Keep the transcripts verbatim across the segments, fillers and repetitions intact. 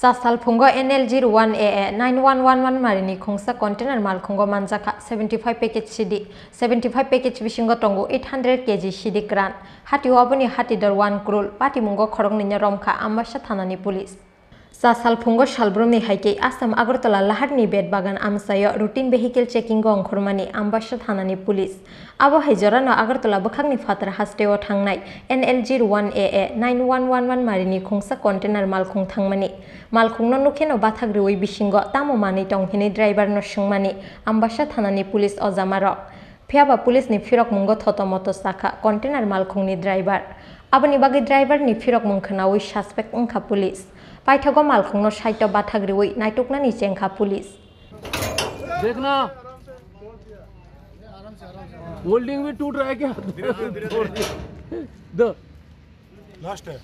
Chasal phungo N L zero one A A nine one one one marini khungsa container malkhungo manjakha seventy five package C D, seventy five package bisingo tongo eight hundred K G C D kran. Hatio aboni hatidor one crore, patimungo khoroknwino romkha Ambasa thanani police. Chasal phungo salbrumni haikhe Assam Agartala Laharni Bet Bagan amchaio routine vehicle checking o ongkhormani Ambasa thanani police. Abo hai jorano Agartala bwkhakni phatar hasteo thangnai N L zero one A A nine one one one marini khungsa container malkhung thangmani. Malkhungno nukheno bathak riwi bisingo tamo manwi tong hinwi driver no swngmani Ambasa thanani police ojamarok. Phiyaba police ni phirokmungo thoto moto sakha container malkhungni driver. Aboni bagwi driver ni phirokmung khwnawi suspect wngkha police. Paithago malkhungno side o bathak riwi naituknani chengkha police. देखना, वेल्डिंग भी टूट रहा है क्या? दो। लास्ट है।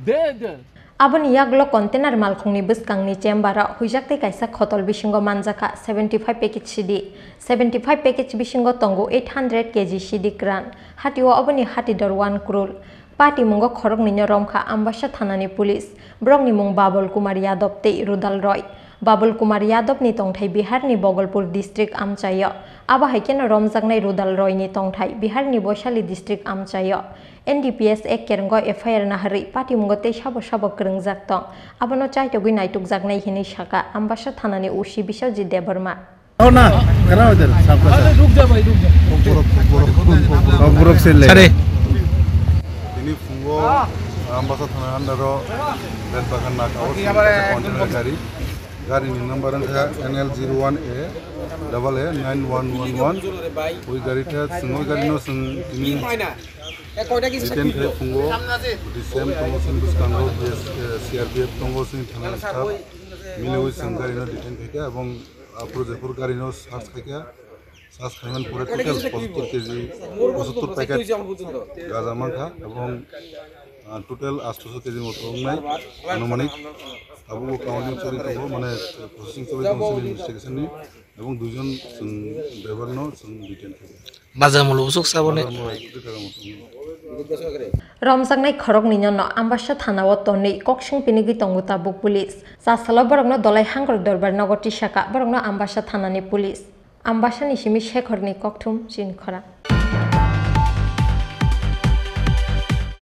दे दे। Aboni yagulo container malkhungni bwskangni chamber o huijak tei kaisa khotol bisingo manjakha seventy five package C D. Seventy five package bisingo tongo eight hundred K G C D kran. Hatio aboni hatidor one crore. Patimungo khoroknwino romkha Ambasa thanani police. Borokni mung Babul Kumar Yadav tei Rudal Roy. Babul Kumar Yadav ni tongthai Bihar ni Bogolpur district amchaio. Abo hai kheno romjaknai Rudal Roy ni tongthai Bihar ni Boishali district amchaio. N D P S Act kerwngo F I R naharwi patimungo tei sabo sabo kwrwngjak tong. Abono chaitogwi naitukjaknai hinwi sakha Ambasa thanani O C Biswajit Debbarma. हो ना, करा उधर, साफ कर। अरे रुक जा भाई, रुक जा। वो पूरा, पूरा, पूरा, पूरा, पूरा। और पूरा से ले। अरे। Tini phungo Ambasa thana under o Betbagan naka o container gari. Gari ni number wngkha N L zero one A double A nine one one one. Oi gari tha, swngo gari no swng tini detain khai phungo. Di same tongo sini bwskango, eh, C R P F tongo sini thana staff. Miliwi swng gari no detain khai kha, ebong aphuru jephuru gari no search khai kha. Search khaimani pore total pochattor K G, pochattor packet gaja mankha, ebong, ah, total astoso K G moto wngnai anumanik. Abo counting choli tongo, mane processing choli tongo, sini investigation ni, ebong duijon chwng driver no chwng detain khaikha. Bazar molo usuk saboni. Bazar molo usuk saboni. Romjaknai khoroknwino no Ambasa thana o tonwi kokswng pinigwi tongo tabuk police. Chasalo borokno dolai hangrok dorbar nogo tisaka, borokno Ambasa thanani police. Ambasani simi Shekhorni kokthum chini khorang.